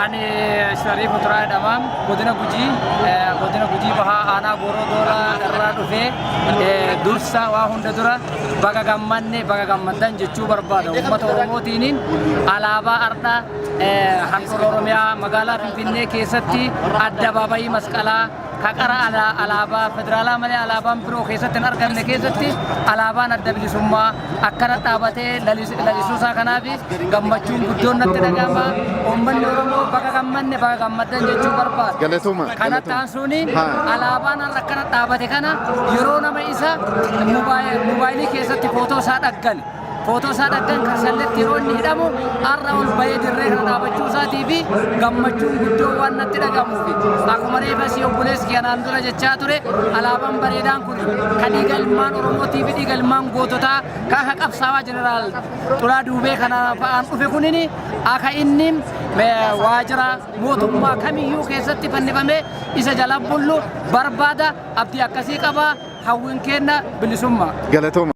Ani Shariif Uturaa jedhama. Godina Gujii, godina Gujii Bahaa aanaa Gooroo Doolaa irraa dhufee dursa waa hunda dura baga gammanne baga gammaddan jechuu barbaada. Uummata Oromootiin alaabaa ardha handhuura Oromiyaa magaalaa Finfinnee keessatti addabaabayii masqalaa ka qara alaabaa federaalaa malee alaabaan biroo keessatti hin argamne keessatti alaabaan adda bilisummaa akkana dhaabatee lalisuusaa kanaaf gammachuun guddoon natti dhaga'ama. Uummanni Oromoo baga gammanne baga gammaddan jechuu barbaada. Galatooma. Kanatti aansuun alaabaan har'a akkana dhaabate kana yeroo nama isa moobaayilii keessatti footoo isaa dhaggan footoo isaa dhaggan karsalletti yeroo inni hidhamu har'a ol bahee dirree kana dhaabachuu isaatii fi gammachuun guddoo waan natti dhagahamuufi akkuma reefa si obboleessi kanaan dura jechaa ture alaabaan bareedaan kun kan dhiiga ilmaan Oromootii fi dhiiga ilmaan goototaa kan akka qabsaawaa jeneraal Xulaa Duubee kana fa'aan dhufe kunini akka inni waajjira mootummaa kamiyyuu keessatti fannifamee isa jala bullu barbaada. Abdii akkasii qaba. Hawwiin keenna bilisummaa. Galatooma.